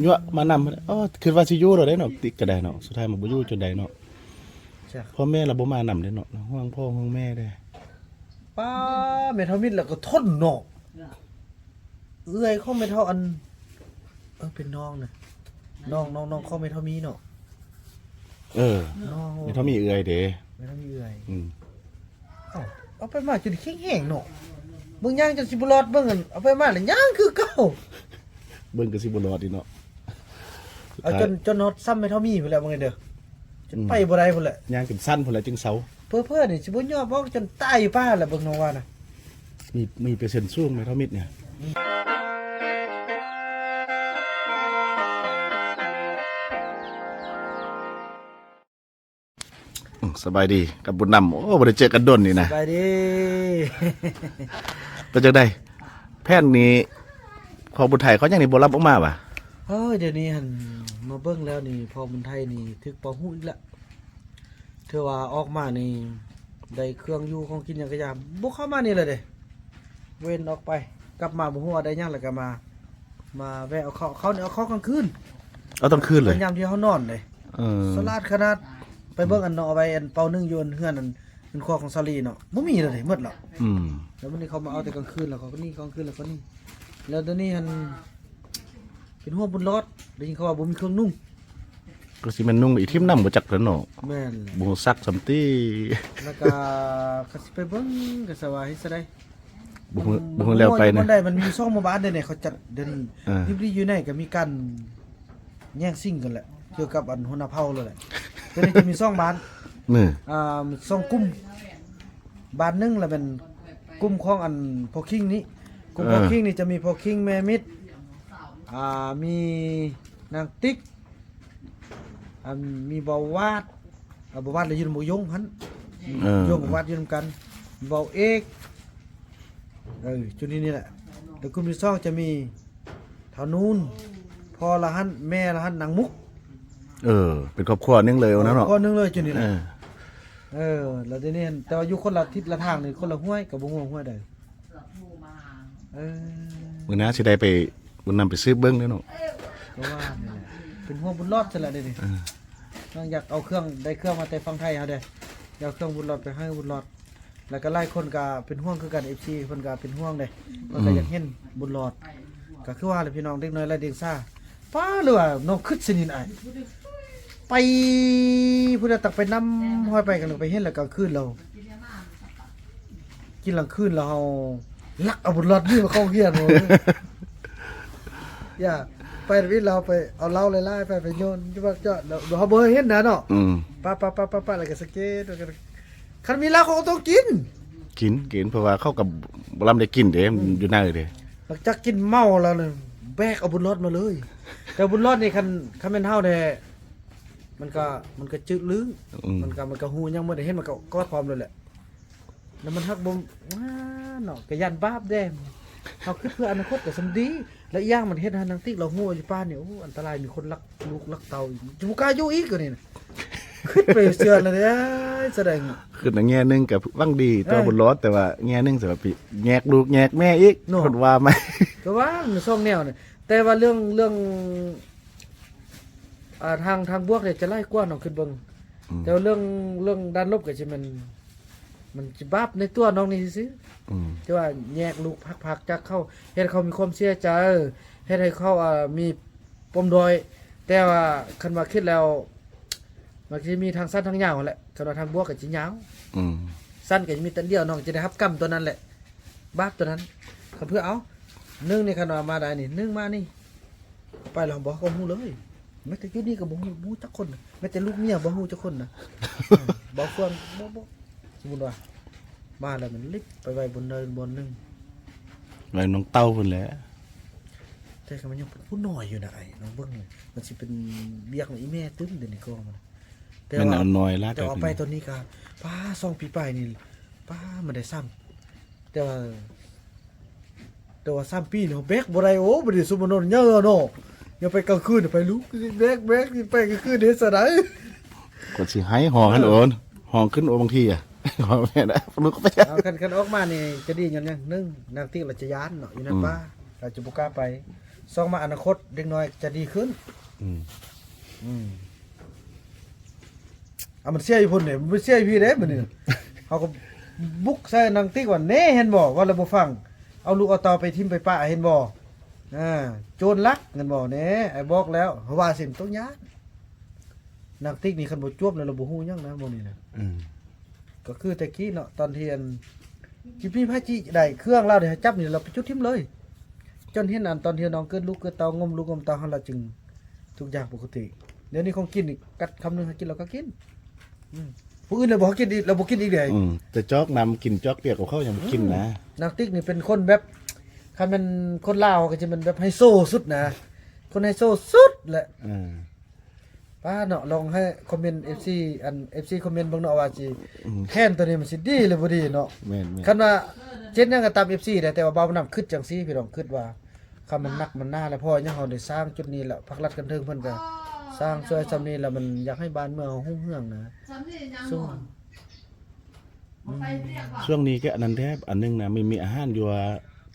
ຍົວະມານຳ. ອໍ ຄິດວ່າຊິຢູ່ແລ້ວເດ້ເນາະ ຕິກກໍໄດ້ເນາະ ສຸດທ້າຍມັນບໍ່ຢູ່ຈົນໄດ້ເນາະ. ຈ້ະ ພໍ່ແມ່ລະບໍ່ມານຳເດ້ເນາະ ຫ່ວງພໍ່ຫ່ວງແມ່ເດ້. ປ້າ ແມ່ເຖົ້າມິດລະກໍທົນເນາະ. ເອື້ອຍຂອງແມ່ເຖົ້າອັນ ເອີ ເປັນນ້ອງນະ ນ້ອງ ນ້ອງ ນ້ອງຂອງແມ່ເຖົ້າມີເນາະ. ເອີ ນ້ອງ ແມ່ເຖົ້າມີເອື້ອຍເດ້. ແມ່ເຖົ້າມີເອື້ອຍ. ອືມ ເອົ້າ ເອົາໄປມາຈົນແຂງແຮງເນາະ. ເບິ່ງຍ່າງຈົນຊິບໍ່ລອດ ເບິ່ງອັນເອົາໄປມາລະຍ່າງຄືເກົ່າ. ເບິ່ງກໍຊິບໍ່ລອດອີກເນາະ. ເອົາ ຈົນ ຈົນຮອດຊ້ຳແມ່ເຖົ້າມີພຸ້ນແຫຼະ ເບິ່ງເດີ ຈົນ ອືມ ໄປບໍ່ໄດ້ພຸ້ນແຫຼະ ຍ່າງຈົນສັ່ນພຸ້ນແຫຼະຈຶ່ງເຊົາ. ເຜີໆນີ້ຊິບໍ່ຍອມອອກຈົນຕາຍຢູ່ປ່າແຫຼະ ເບິ່ງນ້ອງວ່ານະ. ມີ ມີເປີເຊັນສູງແມ່ເຖົ້າມິດນີ້. ອືມ ສະບາຍດີກັບບຸນນຳ. ໂອ້ ບໍ່ໄດ້ເຈີກັນດົນນີ້ນະ. ສະບາຍດີ. ເປັນຈັ່ງໃດ ແຜ່ນນີ້ ຂອງບຸນໄທເຂົາຍັງນີ້ບໍ່ຮັບອອກມາຫວາ? ເອີຍ ດຽວນີ້ຫັ້ນມາເບິ່ງແລ້ວນີ້ ພໍ່ບຸນໄທນີ້ຖືກເປົ່າຫູກອີກລະ. ຖືວ່າອອກມານີ້ໄດ້ເຄື່ອງຢູ່ຂອງກິນຫຍັງກະຢ່າ ບໍ່ເຂົ້າມານີ້ເລີຍເດ້. ເວັ້ນອອກໄປ ກັບມາບໍ່ຮູ້ວ່າໄດ້ຫຍັງ ແລ້ວກໍມາ ມາແວະເອົາເຂົ້າ ເຂົ້ານີ້ເອົາເຂົ້າກາງຄືນ. ເອົາກາງຄືນເລີຍ? ຍາມທີ່ເຮົານອນເດ້. ເອີ ສະຫຼາດຂະໜາດ. ໄປເບິ່ງອັນນ້ອງເອົາໄວ້ອັນເປົາໜຶ່ງຢູ່ອັນເຮືອນອັນ ເຮືອນຄົວຂອງສາລີເນາະ ບໍ່ມີແລ້ວເດ້ ໝົດແລ້ວ. ອືມ ແລ້ວບັດນີ້ເຂົາມາເອົາແຕ່ກາງຄືນ ແລ້ວເຂົາກໍໜີ ກາງຄືນແລ້ວກໍໜີ. ແລ້ວດຽວນີ້ຫັ້ນ ເປັນຫ່ວງບຸນລອດ ໄດ້ຍິນເຂົາວ່າບໍ່ມີເຄື່ອງນຸ່ງ. ກໍຊິແມ່ນນຸ່ງອີກ ຖິ້ມນຳບໍ່ຈັກແລ້ວເນາະ. ແມ່ນແຫຼະ ບໍ່ຮູ້ຈັກຊ້ຳຕິ. ແລ້ວກໍ ກໍຊິໄປເບິ່ງກໍສະວ່າເຮັດຈັ່ງໃດ ບໍ່ຮູ້ ບໍ່ຮູ້ແລ້ວໄປນະ. ມັນມີສອງໝູ່ບ້ານເດ້ນີ້ ເຂົາຈັດດຽວນີ້. ເອີ ຢູ່ໃນກໍມີການແຍ່ງຊິງກັນແຫຼະ ກ່ຽວກັບອັນຫົວໜ້າເຜົ່າແລ້ວແຫຼະ. ດຽວນີ້ຈະມີສອງບ້ານ. ນີ້ ອ່າ ສອງກຸ່ມ ບ້ານໜຶ່ງລະແມ່ນກຸ່ມຂອງອັນພໍ່ຄິງນີ້. ກຸ່ມ ເອີ ພໍ່ຄິງນີ້ຈະມີພໍ່ຄິງ ແມ່ມິດ ອ່າ ມີນາງຕິກ ອັນມີເບົາຫວາດ ເບົາຫວາດລະຢູ່ນຳບັກຢົງຫັ້ນ. ເອີ ຢົງກັບຫວາດຢູ່ນຳກັນ ເບົາເອກ. ເອີ ຈຸດນີ້ນີ້ແຫຼະ. ແລ້ວກຸ່ມທີສອງຈະມີທ້າວນູນ ພໍ່ລະຫັ້ນ ແມ່ລະຫັ້ນ ນາງມຸກ. ເອີ ເປັນຄອບຄົວໜຶ່ງເລີຍເນາະ. ຄອບຄົວໜຶ່ງເລີຍຈຸດນີ້ແຫຼະ. ເອີ ເອີ ແລ້ວດຽວນີ້ ແຕ່ວ່າຢູ່ຄົນລະທິດລະທາງນີ້ ຄົນລະຫ້ວຍ ກໍບໍ່ຮູ້ວ່າຫ້ວຍໃດ. ເອີ ມື້ໜ້າຊິໄດ້ໄປ ບຸນນຳໄປສືບເບິ່ງເດີເນາະ. ກໍວ່ານີ້ແຫຼະ ເປັນຫ່ວງບຸນລອດຊັ້ນລະເດນີ້. ເອີ ນ້ອງຢາກເອົາເຄື່ອງ ໄດ້ເຄື່ອງມາແຕ່ຝັ່ງໄທເຮົາເດ້ ຢາກເອົາເຄື່ອງບຸນລອດໄປໃຫ້ບຸນລອດ. ແລ້ວກໍຫຼາຍຄົນກໍເປັນຫ່ວງຄືກັນ ເອັຟຊີ ເພິ່ນກໍເປັນຫ່ວງເດ້ ເພິ່ນກໍ ອືມ ຢາກເຫັນບຸນລອດ. ກໍຄືວ່າແຫຼະພີ່ນ້ອງ ເດັກນ້ອຍໄຮ້ດຽງສາ ປ້າ ຫຼືວ່ານ້ອງຄຶດຊະນິດອ້າຍ ໄປພຸ້ນນະ ຕັກໄປນຳຫ້ອຍໄປກັນ ໄປເຫັນແລ້ວກາງຄືນແລ້ວ ກິນກາງຄືນແລ້ວເຮົາລັກເອົາບຸນລອດນີ້ມາເຂົ້າໂຮງຮຽນ. ຢ່າໄປນຳອີກ ລາວໄປເອົາເຫຼົ້າຫຼາຍໆ ໄປ ໄປໂຍນຢູ່ບາດເຈາະ ແລ້ວເຮົາບໍ່ເຫັນນະເນາະ. ອືມ ປະ ປະ ປະ ປະ ແລ້ວກໍສັງເກດ ຄັນມີລາວເຂົາກໍຕ້ອງກິນ ກິນ ກິນ ເພາະວ່າເຂົາກໍບໍ່ລຳໄດ້ກິນເດ້ ອືມ ຢູ່ໃນເດ້. ຫຼັງຈາກກິນເມົາແລ້ວນີ້ ແບກເອົາບຸນລອດມາເລີຍ. ແຕ່ບຸນລອດນີ້ ຄັນ ຄັນແມ່ນເຮົາແທ້ ມັນກໍ ມັນກໍຈື່ລຶ້ງ ອືມ ມັນກໍ ມັນກໍຮູ້ຫຍັງໝົດ ເຫັນມັນກໍກອດພ້ອມໂລດແຫຼະ. ແລ້ວມັນຮັກບໍ່ ຫວາເນາະ ກໍຢ້ານບາບແດ່. ເຮົາຄິດເພື່ອອະນາຄົດກໍສ່ຳດີ ແລະ ອີກຢ່າງມັນເຮັດໃຫ້ນາງຕິກລາວຮູ້ວ່າຢູ່ປ່ານີ້ ໂອ້ ອັນຕະລາຍ ມີຄົນລັກລູກລັກເຕົ້າ ຈະບໍ່ກ້າຢູ່ອີກ ກວ່ານີ້ນະ. ຄິດໄປເຊື່ອແລ້ວເດ້ ສະແດງ ຄິດໃນແງ່ໜຶ່ງກໍຫວັງດີຕໍ່ ເອີ ບຸນລອດ ແຕ່ວ່າແງ່ໜຶ່ງສຳລັບແຍກລູກແຍກແມ່ອີກ ເນາະ ເພິ່ນວ່າໃໝ່ ກໍວ່າມັນສອງແນວນີ້. ແຕ່ວ່າເລື່ອງ ເລື່ອງ ອ່າ ທາງ ທາງບວກນີ້ຈະຫຼາຍກວ່າ ນ້ອງຄິດເບິ່ງ. ອືມ ແຕ່ວ່າເລື່ອງ ເລື່ອງດ້ານລົບກໍຊິແມ່ນ ມັນຊິບາບໃນຕົວນ້ອງນີ້ຊື່ໆ. ອືມ ແຕ່ວ່າແຍກລູກພາກຈາກເຂົາ ເຮັດໃຫ້ເຂົາມີຄວາມເສຍໃຈ ເຮັດໃຫ້ເຂົາ ອ່າ ມີປົມດ້ອຍ. ແຕ່ວ່າຄັນວ່າຄິດແລ້ວ ມັນຊິມີທັງສັ້ນທັງຍາວຫັ້ນແຫຼະ. ຄັນວ່າທາງບວກກໍຊິຍາວ ອືມ ສັ້ນກໍຊິມີແຕ່ດຽວ ນ້ອງຈະໄດ້ຮັບກຳຕົວນັ້ນແຫຼະ ບາບຕົວນັ້ນ. ຄັນເພື່ອເອົາໜຶ່ງນີ້ ຄັນວ່າມາໄດ້ນີ້ ໜຶ່ງມານີ້ ໄປແລ້ວບໍ່ ເຮົາກໍຮູ້ເລີຍ. ແມ້ແຕ່ຢູ່ນີ້ກໍບໍ່ຮູ້ ບໍ່ຮູ້ຈັກຄົນນະ ແມ້ແຕ່ລູກເມຍບໍ່ຮູ້ຈັກຄົນນະ. ບໍ່ເຟືອງ ບໍ່ ບໍ່ ສົມມຸດວ່າມາແລ້ວມັນລິບໄປໄວ້ບ່ອນໃດບ່ອນໜຶ່ງ ໄວ້ນ້ອງເຕົ້າພຸ້ນແຫຼະ. ແຕ່ກໍມັນຍັງເປັນຜູ້ນ້ອຍຢູ່ນະອ້າຍ ນ້ອງເບິ່ງ ມັນຊິເປັນວຽກໃນອີ່ແມ່ຕື່ມເດນີ້ກໍມັນ. ແຕ່ວ່າ ແຕ່ວ່າເອົາໄປຕອນນີ້ກໍ ປ້າ ສອງປີປາຍນີ້ ປ້າ ມັນໄດ້ຊ້ຳ ແຕ່ວ່າ ແຕ່ວ່າສາມປີນີ້ເຮົາແບກບໍ່ໄດ້. ໂອ້ ບັດນີ້ຊຸມມະໂນນໃຫຍ່ແລ້ວເນາະ ຍັງໄປກາງຄືນ ໄປລູກແບກ ແບກໄປກາງຄືນເຮັດຈັ່ງໃດ? ກວ່າຊິໃຫ້ ຫ້ອງຄັນໂອນ ຫ້ອງຂຶ້ນໂອ ບາງທີອະ ແມ່ນລະ ລູກໄປ ເອົາ ຄັນ ຄັນອອກມານີ້ຈະດີຍ້ອນຫຍັງ? ໜຶ່ງ ນາງຕິກລາວຈະຢ້ານເນາະ ຢູ່ໃນ ອືມ ປ່າ ລາວຈະບໍ່ກ້າໄປ. ສ່ອງມາອະນາຄົດເດັກນ້ອຍຈະດີຂຶ້ນ. ອືມ ອືມ ເອົາ ມັນເສຍຢູ່ພຸ້ນເດ້ ມັນເສຍຢູ່ພີ້ເດ້ ບັດນີ້ ເຮົາກໍບຸກໃສ່ນາງຕິກວ່າ ແນ່ ເຫັນບໍ່ ເວົ້າແລ້ວບໍ່ຟັງ ເອົາລູກເອົາເຕົ້າໄປຖິ້ມໄປປະ ເຫັນບໍ່ ອ່າ ໂຈນລັກ ເຫັນບໍ່ ແນ່ ອ້າຍບອກແລ້ວ ເຮົາວ່າຊິ ຕ້ອງຢ້ານ. ນາງຕິກນີ້ຄັນບໍ່ຈວບແລ້ວ ລາວບໍ່ຮູ້ຫຍັງນະ ໝໍນີ້ນະ. ອືມ ກໍຄືແຕ່ກີ້ເນາະ ຕອນທີ່ອັນ ຈິມີພະຈິໄດ້ເຄື່ອງລາວນີ້ ໃຫ້ຈັບນີ້ ລາວໄປຈຸດຖິ້ມເລີຍ. ຈົນເຫັນອັນຕອນທີ່ນ້ອງເກີດລູກເກີດເຕົ້າ ງົມລູກງົມເຕົ້າຫັ້ນ ລາວຈຶ່ງທຸກຢ່າງປົກກະຕິ. ດຽວນີ້ຂອງກິນນີ້ ກັດຄຳໜຶ່ງໃຫ້ກິນ ລາວກໍກິນ. ອືມ ຜູ້ອື່ນລາວບໍ່ກິນອີກ ລາວບໍ່ກິນອີກເດ້. ອືມ ແຕ່ຈອກນ້ຳ ກິນຈອກປຽກຂອງເຂົາຍັງບໍ່ກິນນະ. ອືມ ນາງຕິກນີ້ເປັນຄົນແບບ ຄັນແມ່ນຄົນລາວກໍຈະແມ່ນແບບໄຮໂຊສຸດນະ ຄົນໄຮໂຊສຸດແຫຼະ. ເອີ ປ້າເນາະ ລອງໃຫ້ຄອມເມັນ ເອັຟຊີ ອັນ ເອັຟຊີ ຄອມເມັນເບິ່ງເນາະວ່າຊິ ອືມ ແຄນໂຕນີ້ມັນຊິດີຫຼືບໍ່ດີເນາະ. ແມ່ນໆ ຄັນວ່າເຈັດຫຍັງກໍຕາມ ເອັຟຊີ ໄດ້ ແຕ່ວ່າບ່າວນຳຄິດຈັ່ງຊີ້ ພີ່ນ້ອງ ຄິດວ່າຄັນມັນໜັກມັນໜາແລ້ວ ເພາະຫຍັງເຮົາໄດ້ສ້າງຈຸດນີ້ແລ້ວ ພາກລັດຂັ້ນເທິງເພິ່ນກໍສ້າງຊ່ວຍຊ່ຳນີ້ແລ້ວ ມັນຢາກໃຫ້ບ້ານເມືອງເຮົາຮຸ່ງເຮືອງນະ. ຊ່ວງ ອືມ ຊ່ວງນີ້ກໍອັນນັ້ນແທ້ ອັນໜຶ່ງນະ ມີ ມີອາຫານຢູ່ວ່າ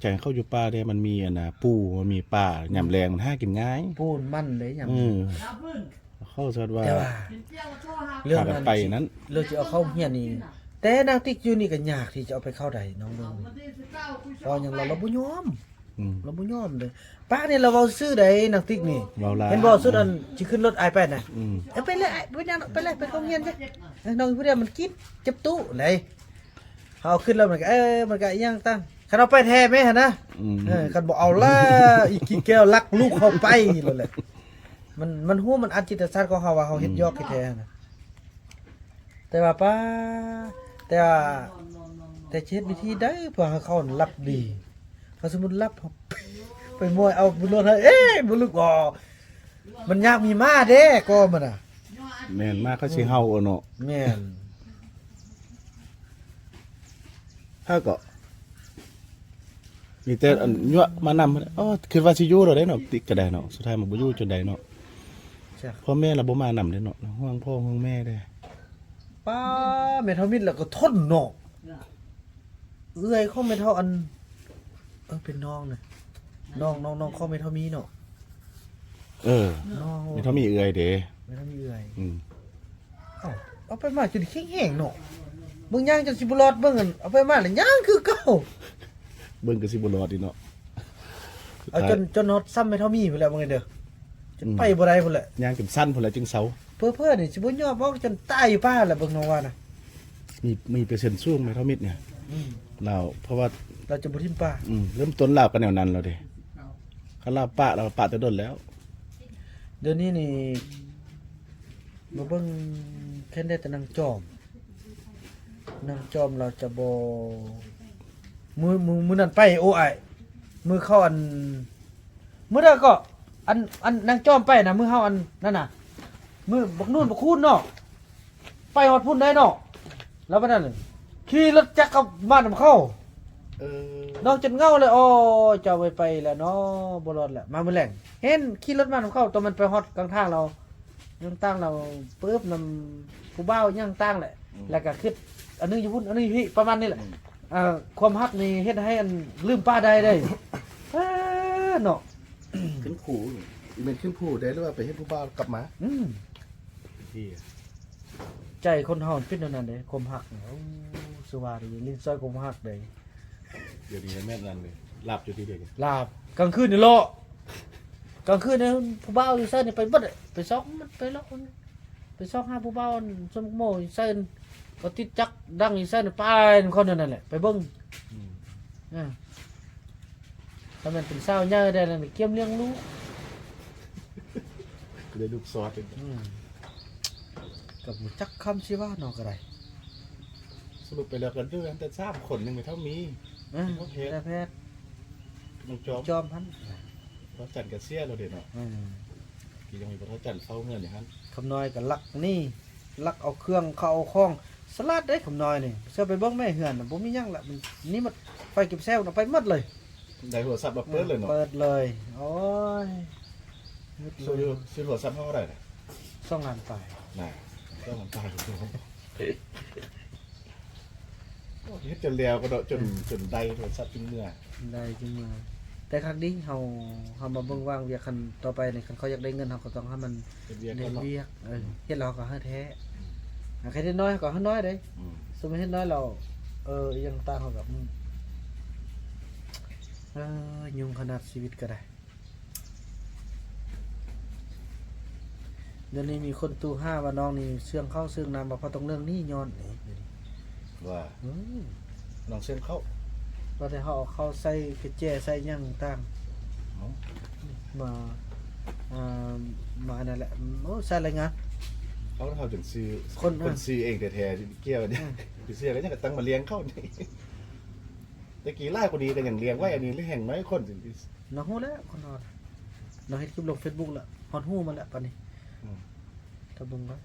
ຈາກເຂົ້າຢູ່ປ່າເດ້ ມັນມີອັນນ່າ ປູ ມັນມີປາ ຍາມແລງມັນຫາກິນງ່າຍ ປູມັນເດ້ຍາມ ເອີ ເຂົາສັດວ່າ ແຕ່ວ່າເລື່ອງນັ້ນ ໄປນັ້ນ ເລື່ອງຊິເອົາເຂົ້າໂຮງຮຽນນີ້ ແຕ່ນາງຕິກຢູ່ນີ້ກໍຍາກທີ່ຈະເອົາໄປເຂົ້າໄດ້ ນ້ອງເບິ່ງ ເພາະຫຍັງລາວ ລາວບໍ່ຍອມ. ອືມ ລາວບໍ່ຍອມເດ້ ປານີ້ລາວເວົ້າຊື່ໃດ໋ ນາງຕິກນີ້ ເວົ້າຫຼາຍ ເຫັນບໍ່ ສຸດອັນຊິຂຶ້ນລົດອ້າຍໄປນະ. ອືມ ເອີ ໄປເລີຍອ້າຍ ບໍ່ຫຍັງດອກ ໄປເລີຍ ໄປໂຮງຮຽນເດີ ນ້ອງຜູ້ດຽວມັນກິນ ເຈັບຕູ້ໃດ. ເຮົາເອົາຂຶ້ນແລ້ວມັນກໍ ເອີ ມັນກໍອີ່ຫຍັງຕ່າງ ຄັນເອົາໄປແທ້ແມ່ຫັ້ນນະ. ອືມ ເອີ ຄັນບໍ່ເອົາລະ ອີກກີ່ແກ້ວລັກລູກເຮົາໄປໂລດແຫຼະ. ມັນ ມັນຮູ້ ມັນອັດຈິດຕະສາດຂອງເຮົາວ່າເຮົາເຮັດຢອກແທ້ໆນະ. ແຕ່ວ່າປ້າ ແຕ່ວ່າ ແຕ່ຊິເຮັດວິທີໃດເພື່ອໃຫ້ເຂົານັ້ນຫຼັບດີ? ຖ້າສົມມຸດຫຼັບ ໄປມ້ອຍເອົາບຸນໂລດ ເອີ ບໍ່ລຸກ ອໍ ມັນຍາກມີມ້າເດ້ ກໍມັນນະ. ແມ່ນ ມ້າເຂົາຊິເຫົ່າເອົາເນາະ. ແມ່ນ ເຮົາກໍມີແຕ່ອັນຍົວະມານຳ. ອໍ ຄິດວ່າຊິຢູ່ແລ້ວເດ້ເນາະ ຕິກກໍໄດ້ເນາະ ສຸດທ້າຍມັນບໍ່ຢູ່ຈົນໄດ້ເນາະ. ພໍ່ແມ່ລະບໍ່ມານຳເດ້ເນາະ ຫ່ວງພໍ່ຫ່ວງແມ່ເດ້. ປ້າ ແມ່ເຖົ້າມິດລະກໍທົນເນາະ. ເອື້ອຍຂອງແມ່ເຖົ້າອັນ ເອີ ເປັນນ້ອງນະ ນ້ອງ ນ້ອງ ນ້ອງຂອງແມ່ເຖົ້າມີເນາະ. ເອີ ນ້ອງ ແມ່ເຖົ້າມີເອື້ອຍເດ້ ແມ່ເຖົ້າມີເອື້ອຍ. ອືມ ເອົາ ເອົາໄປມາຈົນແຂງແຮງເນາະ ເບິ່ງຍ່າງຈົນຊິບໍ່ລອດ ເບິ່ງອັນ ເອົາໄປມາແລ້ວຍ່າງຄືເກົ່າ ເບິ່ງກໍຊິບໍ່ລອດອີກເນາະ. ເອົາ ສຸດທ້າຍ ຈົນ ຈົນຮອດຊ່ຳແມ່ເຖົ້າມີພຸ້ນແຫຼະ ເບິ່ງເດີ ຈົນ ອືມ ໄປບໍ່ໄດ້ພຸ້ນແຫຼະ ຍ່າງຈົນສັ່ນພຸ້ນແຫຼະຈຶ່ງເຊົາ. ເຜີໆນີ້ຊິບໍ່ຍອມອອກ ຈົນຕາຍຢູ່ປ່າແຫຼະ ເບິ່ງນ້ອງວ່ານະ. ມີ ມີເປີເຊັນສູງແມ່ເຖົ້າມິດນີ້. ອືມ ລາວ ເພາະວ່າລາວຈະບໍ່ຖິ້ມປາ. ອືມ ເລີ່ມຕົ້ນລາວກໍແນວນັ້ນແລ້ວເດ້ ຄັນລາວປະ ລາວປະແຕ່ດົນແລ້ວ. ດຽວນີ້ນີ້ ມາເບິ່ງແຄນແດດແຕ່ນາງຈອມ ນາງຈອມລາວຈະບໍ່ ມື້ ມື້ ມື້ນັ້ນໄປ ໂອ້ ອ້າຍ ມື້ເຂົາອັນ ມື້ໃດກໍ ອັນ ອັນນາງຈອມໄປນະ ມື້ເຮົາອັນນັ້ນນະ ມື້ບັກນູນບັກຄູນເນາະ ໄປຮອດພຸ້ນໄດ້ເນາະ. ແລ້ວບັດນັ້ນຂີ່ລົດຈັກກັບມານຳເຂົາ. ເອີ ນ້ອງຈົນເຫງົາເລີຍ ໂອ້ ເຈົ້າໄປ ໄປແລ້ວເນາະ ບໍ່ລອດແລ້ວ. ມາມື້ແລງເຫັນຂີ່ລົດມານຳເຂົາ ຕອນມັນໄປຮອດກາງທາງແລ້ວ ເລື່ອງຕ່າງແລ້ວ ປຶບນຳຜູ້ບ່າວຫຍັງຕ່າງແຫຼະ. ອືມ ແລ້ວກໍຄິດອັນໜຶ່ງຢູ່ພຸ້ນ ອັນໜຶ່ງຢູ່ພີ້ ປະມານນີ້ແຫຼະ. ອືມ ເອີ ຄວາມຮັກນີ້ເຮັດໃຫ້ອັນລືມປ້າໄດ້ເດ້. ເອີ ເນາະ ຂຶ້ນພູ ແມ່ນຂຶ້ນພູໄດ້ ຫຼືວ່າໄປເຫັນຜູ້ບ່າວກັບມາ. ອືມ ໃຈຄົນເຮົາມັນເປັນແນວນັ້ນເດ້ ຄວາມຮັກນີ້. ໂອ້ ສະຫວາດອີ່ຫຼີ ຫຼິ້ນສອຍຄວາມຮັກເດ້. ດຽວນີ້ແມ່ນອັນນີ້ ຫຼັບຢູ່ທີ່ດຽວນີ້ ຫຼັບ ກາງຄືນນີ້ເລາະ ກາງຄືນນີ້ຜູ້ບ່າວຢູ່ໃສນີ້ໄປເບິດ ໄປຊອກມັນ ໄປເລາະມັນ ໄປຊອກຫາຜູ້ບ່າວອັນຊົມໂມຢູ່ໃສ ກໍຕິດຈັກດັງຢູ່ໃສ ໄປນຳເຂົານັ້ນແຫຼະ ໄປເບິ່ງ. ອືມ ເອີ ຖ້າແມ່ນເປັນສາວໃຫຍ່ໄດ້ແລ້ວນີ້ ກຽມລ້ຽງລູກ ໄດ້ລູກຊອດ. ອືມ ກໍບໍ່ຈັກຄຳຊິວ່າເນາະ ກໍໄດ້. ສະຫຼຸບໄປແລ້ວກໍເຫຼືອແຕ່ສາມຄົນ ຍັງແມ່ເຖົ້າມີ ເອີ ແມ່ເຖົ້າແພດ ແມ່ເຖົ້າແພດ ນ້ອງຈອມ ຈອມຫັ້ນ ພໍ່ຈັນກໍເສຍແລ້ວເດ້ເນາະ. ອືມ ທີ່ຍັງມີພໍ່ເຖົ້າຈັນເຝົ້າເຮືອນຢູ່ຫັ້ນ. ຄຳນ້ອຍກໍລັກໜີ ລັກເອົາເຄື່ອງເຂົ້າເອົາຂອງ ສະຫຼາດເດ້ຄຳນ້ອຍນີ້. ເຊື່ອໄປເບິ່ງແມ່ເຮືອນນະ ບໍ່ມີຫຍັງລະ ມັນນີ້ໝົດ ໄຟເກັບແຊວນະ ໄປໝົດເລີຍ. ໄດ້ໂທລະສັບມາເປີດເລີຍເນາະ. ເປີດເລີຍ ໂອ້ຍ ຊື້ ຊື້ໂທລະສັບເຮົາເທົ່າໃດນະ? ສອງລ້ານປາຍນະ. ສອງລ້ານປາຍ ໂອ້ ເຮັດຈົນແລ້ວກໍເນາະ ຈົນ ເອີ ຈົນໄດ້ໂທລະສັບຈຶ່ງເມືອ ໄດ້ຈຶ່ງເມືອ. ແຕ່ຄັກດີ ເຮົາ ເຮົາມາເບິ່ງວາງວຽກ ຄັນຕໍ່ໄປນີ້ ຄັນເຂົາຢາກໄດ້ເງິນ ເຮົາກໍຕ້ອງໃຫ້ມັນເຮັດວຽກ ເຮັດວຽກ ເນາະ ເອີ ເຮັດແລ້ວເຮົາກໍໃຫ້ແທ້ ອືມ ຄັນເຮັດນ້ອຍເຮົາກໍໃຫ້ນ້ອຍເດ້ ອືມ ສົມມຸດເຮັດນ້ອຍແລ້ວ ເອີ ອີ່ຫຍັງຕ່າງເຮົາກໍ ອືມ ເອີ ຫຍຸ້ງຂະໜາດຊີວິດກໍໄດ້. ດຽວນີ້ມີຄົນຕູຫາວ່ານ້ອງນີ້ເຊື່ອງເຂົ້າເຊື່ອງນ້ຳ ວ່າເພາະຕ້ອງເລື່ອງນີ້ຍ້ອນນີ້ ວ່າ ອືມ ນ້ອງເຊື່ອງເຂົ້າ ວ່າແຕ່ເຮົາເອົາເຂົ້າໃສ່ກະແຈໃສ່ຫຍັງຕ່າງ ເອົ້າ ມາ ອ່າ ມາອັນນັ້ນແຫຼະ ໂອ້ ໃສ່ລາຍງານ ເອົາ ເຮົາຈັ່ງຊື້ ຄົນ ຄົນ ເອີ ຊື້ເອງແທ້ໆ ກ່ຽວ ອືມ ຊິເຊື່ອກໍຍັງກະຕັ້ງມາລ້ຽງເຂົ້ານີ້ ແຕ່ກີ້ຫຼາຍກວ່ານີ້ກໍຍັງລ້ຽງໄວ້ ອືມ ອັນນີ້ແຮ່ງນ້ອຍຄົນ ນ້ອງຮູ້ແລ້ວ ຄົນເຮົາ ນ້ອງເຮັດຄລິບລົງເຟສບຸກແລ້ວ ຮອດຮູ້ມັນແລ້ວປານນີ້ ອືມ ຖ້າເບິ່ງວ່າ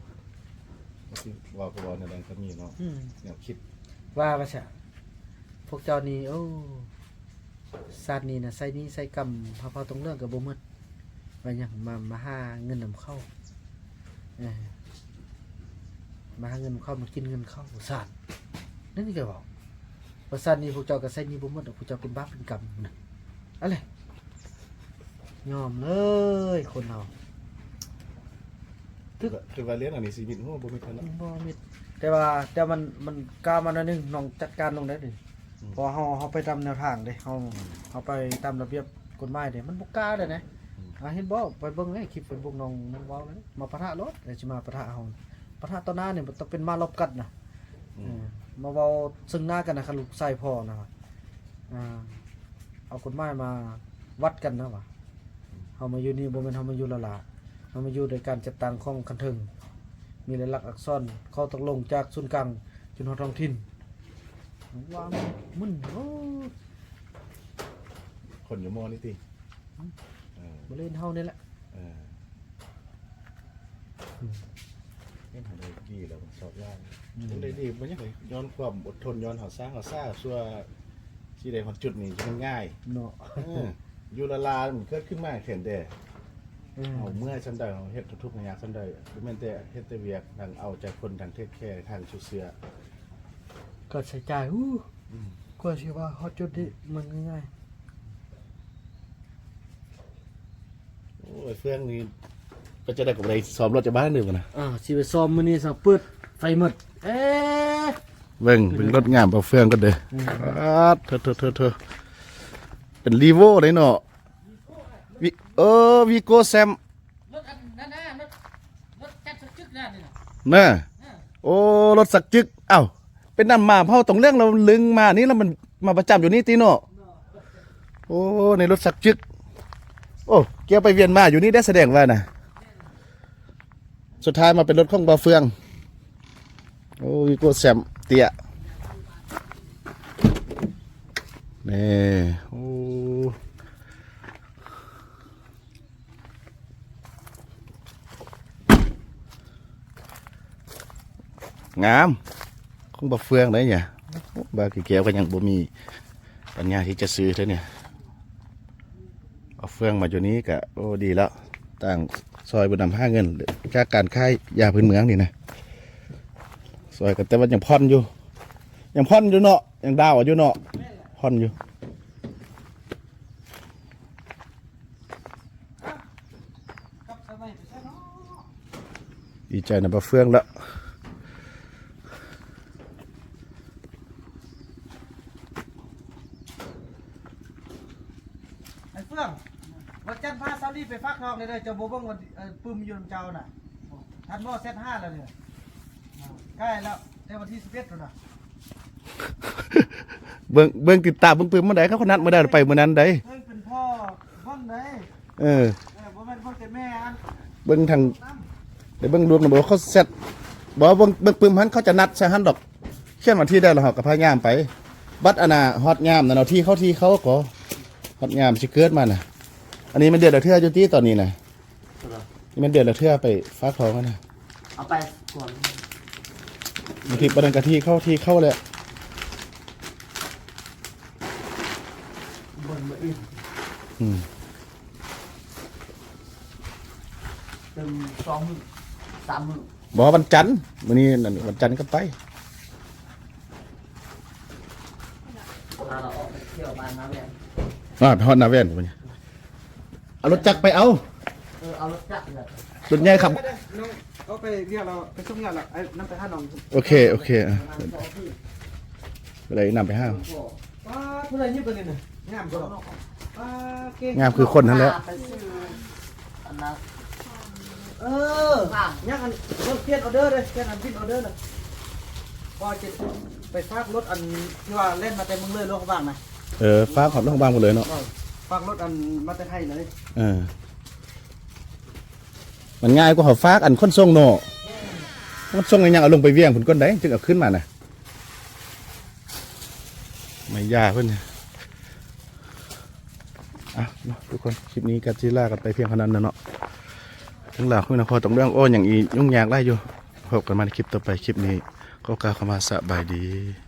ເວົ້າກໍເວົ້າແນວໃດກໍມີເນາະ ອືມ ແນວຄິດ ວ່າວ່າຊະ ພວກເຈົ້ານີ້ ໂອ້ ຊາດນີ້ນະ ໃຊ້ໜີ້ໃຊ້ກຳ ພາເຜົ່າຕົງເລື່ອງກໍບໍ່ໝົດ ວ່າຫຍັງ ມາ ມາຫາເງິນນຳເຂົາ ເອີ ມາຫາເງິນນຳເຂົາ ມາກິນເງິນເຂົາ ວ່າຊາດ ນັ້ນນີ້ກໍເວົ້າ ວ່າຊາດນີ້ພວກເຈົ້າກໍໃຊ້ໜີ້ບໍ່ໝົດດອກ ພວກເຈົ້າເປັນບາບເປັນກຳນະ ອັນແຫຼະ ຍອມເລີຍຄົນເຮົາ ຖືກ ຖືວ່າລ້ຽງອັນນີ້ຊີວິດຮູ້ບໍ່ມິດເນາະ ບໍ່ມິດ ແຕ່ວ່າ ແຕ່ມັນ ມັນກ້າວມາໜ້ອຍໜຶ່ງ ນ້ອງຈັດການລົງໄດ້ເດ ອືມ ເພາະວ່າເຮົາ ເຮົາໄປຕາມແນວທາງເດ້ ເຮົາ ອືມ ເຮົາໄປຕາມລະບຽບກົດໝາຍເດ້ ມັນບໍ່ກ້າວເດ້ນະ ອືມ ອ່າ ເຫັນບໍ່ ໄປເບິ່ງເດ້ ຄລິບເຟສບຸກນ້ອງ ນ້ອງເວົ້າເລີຍ ມາປະທະໂລດ ແລ້ວຊິມາປະທະເຮົາ ປະທະຕໍ່ໜ້ານີ້ ມັນຕ້ອງເປັນມາລອບກັດນະ ອືມ ເອີ ມາເວົ້າເຊິ່ງໜ້າກັນນະ ຄັນລູກຊາຍພໍ່ນະ ອ່າ ເອົາກົດໝາຍມາວັດກັນນະວ່າ ເຮົາມາຢູ່ນີ້ບໍ່ແມ່ນເຮົາມາຢູ່ລ້າໆ ເຮົາມາຢູ່ໂດຍການຈັດຕັ້ງຂອງຂັ້ນເທິງ ມີລາຍລັກອັກສອນ ຂໍ້ຕົກລົງຈາກສູນກາງຈົນຮອດທ້ອງຖິ່ນ ວ່າມັນມຶນ ໂອ້ ຄົນຢູ່ມໍນີ້ຕິ ອືມ ເອີ ບໍລິເວນເຮົານີ້ແຫຼະ ເອີ ອືມ ເຫັນເຮົາໄດ້ດີແລ້ວມັນຊອກຢາກ ອືມ ຈັ່ງໄດ້ດີ ມັນຍັງໄດ້ຍ້ອນຄວາມອົດທົນ ຍ້ອນເຮົາສ້າງ ເຮົາສ້າງຊົ່ວຊິໄດ້ຮອດຈຸດນີ້ ມັນງ່າຍເນາະ ເອີ ຢູ່ລ້າໆ ມັນເກີດຂຶ້ນມາແຄ່ນແດ່ ອືມ ເຮົາເມື່ອຍສ່ຳໃດ ເຮົາເຮັດທຸກຍາກສ່ຳໃດ ບໍ່ແມ່ນແຕ່ເຮັດແຕ່ວຽກ ທັງເອົາໃຈຄົນ ທັງເທກແຄ ທັງຊຸເສື້ອ ກໍໃຊ້ຈ່າຍ ອູ້ ອືມ ກວ່າຊິວ່າຮອດຈຸດນີ້ ມັນງ່າຍໆ ໂອ້ຍ ເຟືອງນີ້ ເປັນຈັ່ງໃດກໍບໍ່ໄດ້ຊ້ອມລົດຈາກບ້ານເດີບັດນະ ອ່າ ຊິໄປຊ້ອມມື້ນີ້ຊະ ເປີດໄຟໝົດ ເອ ເບິ່ງ ເບິ່ງລົດງາມບໍ່ເຟືອງກັນເດີ ອືມ ປາດ ໂທ້ໆໆ ເປັນລີໂວ້ເດ້ເນາະ ວິ ເອີ ວີໂກ້ແຊມ ລົດອັນນັ້ນນະ ລົດ ລົດຈັກສັກຈຶກນະນີ້ນະ ນະ ເອີ ໂອ້ ລົດສັກຈຶກ ເອົ້າ ເປັນນຳມາເຜົ່າຕົງເລື່ອງ ລາວລຶງມານີ້ ລາວມັນມາປະຈຳຢູ່ນີ້ຕິເນາະ ໂອ້ ໃນລົດສັກຈຶກ ໂອ້ ກ່ຽວໄປວຽນມາຢູ່ນີ້ໄດ້ ສະແດງວ່ານະ ສຸດທ້າຍມາເປັນລົດຂອງບ່າວເຟືອງ ໂອ້ ວີໂກ້ແຊມເຕ້ຍ ນີ້ ໂອ້ ງາມ ຂອງບ່າວເຟືອງໄດ໋ເນຍ ບ່າວກີແກ້ວກໍຍັງບໍ່ມີປັນຍາທີ່ຈະຊື້ເທື່ອເນຍ ເອົາເຟືອງມາຢູ່ນີ້ກະ ໂອ້ ດີແລ້ວ ຕ່າງຊ່ອຍບຸນນຳຫາເງິນ ຈາກການຂາຍຢາພື້ນເມືອງນີ້ນະ ຊ່ອຍກັນ ແຕ່ວ່າຍັງຜ່ອນຢູ່ ຍັງຜ່ອນຢູ່ເນາະ ຍັງດາວເອົາຢູ່ເນາະ ຜ່ອນຢູ່. ດີໃຈນຳບ່າວເຟືອງລະ ອ້າຍເຟືອງ ວັນຈັນພາຊາວລີໄປຟາກທອງເດີ ເຈົ້າບໍ່ເບິ່ງວ່າ ເອີ ປຶ້ມຢູ່ນຳເຈົ້ານະ ທັນບໍ່ ແຊັດຫ້າແລ້ວເດີ ໃກ້ແລ້ວ ແຕ່ວັນທີສິບເອັດພຸ້ນນະ. ເບິ່ງ ເບິ່ງຕິດຕາມເບິ່ງປຶ້ມມື້ໃດ ເຂົານັດມື້ໃດໄປມື້ນັ້ນໃດ ເອີ ເປັນພໍ່ເບິ່ງໃດ ເອີ ເອີ ບໍ່ແມ່ນເບິ່ງແຕ່ແມ່ອັນ ເບິ່ງທາງ ໄດ້ເບິ່ງລວມນຳບໍ່ ເຂົາແຊັດ ບໍ່ ເບິ່ງ ເບິ່ງປຶ້ມຫັ້ນ ເຂົາຈະນັດໃສ່ຫັ້ນດອກ ຂຽນວັນທີໃດແລ້ວເຮົາກໍພະຍາຍາມໄປ ບັດອັນນ່າຮອດຍາມນັ້ນເອົາທີ່ເຂົາ ທີ່ເຂົາກໍຮອດຍາມຊິເກີດມານະ ອັນນີ້ແມ່ນເດືອນລະເທື່ອຢູ່ຕິຕອນນີ້ນະ. ແມ່ນເດືອນລະເທື່ອໄປຟາກທອງຫັ້ນນະ ເອົາໄປກ່ອນ ບາງທີປານນັ້ນກະທີ່ເຂົາ ທີ່ເຂົາແຫຼະ ເບິ່ງມື້ອື່ນ ອືມ ຕື່ມສອງມື້ ສາມມື້ ບໍ່ ວັນຈັນ ມື້ນີ້ນັ້ນ ວັນຈັນກໍໄປ ພາລາວອອກໄປທ່ຽວບ້ານມາແວນ. ອ່າ ໄປຮອດໜ້າແວ່ນພຸ້ນ ເອົາລົດຈັກໄປເອົາ ເອີ ເອົາລົດຈັກນີ້ແຫຼະ ລົດໃຫຍ່ຂັບ ນ້ອງເອົາໄປວຽກແລ້ວ ໄປສົ່ງຍາດແລ້ວ ໄອ້ນຳໄປຫານ້ອງ ໂອເຄ ໂອເຄ ອ່າ ໄປໄດ້ນຳໄປຫາ ປ້າດ ຜູ້ໃດຍິບຕົວນີ້ນະ ງາມບໍ່ ປ້າດ ເກັ່ງ ງາມຄືຄົນຫັ້ນແຫຼະ ໄປຊື້ອັນນັ້ນ ເອີ ຍັງອັນ ເພິ່ນປ່ຽນອໍເດີເດ້ ປ່ຽນອັນບິນອໍເດີນະ ພໍຈະໄປຝາກລົດອັນທີ່ວ່າແລ່ນມາແຕ່ເມືອງເລີຍ ຫຼວງພະບາງນະ ເອີ ຝາກຮອດຫຼວງພະບາງພຸ້ນເລີຍເນາະ ເອີ ຝາກລົດອັນມາແຕ່ໄທເລີຍ ເອີ ມັນງ່າຍກວ່າເຮົາຝາກອັນຂົນສົ່ງເນາະ ຂົນສົ່ງອີຫຍັງເອົາລົງໄປວຽງພຸ້ນກ່ອນໃດ ຈຶ່ງເອົາຂຶ້ນມານະ ໄມ້ຢາເພິ່ນ ອ່ະເນາະ ທຸກຄົນ ຄລິບນີ້ກໍຊິລາກັນໄປພຽງເທົ່ານັ້ນນະເນາະ ເລື່ອງລາວຂອງນະຄອນ ຕ້ອງເລື່ອງ ໂອ້ ຫຍັງອີກ ຫຍຸ້ງຍາກຫຼາຍຢູ່ ພົບກັນໃໝ່ໃນຄລິບຕໍ່ໄປ ຄລິບນີ້ຂໍກ່າວຄຳວ່າສະບາຍດີ.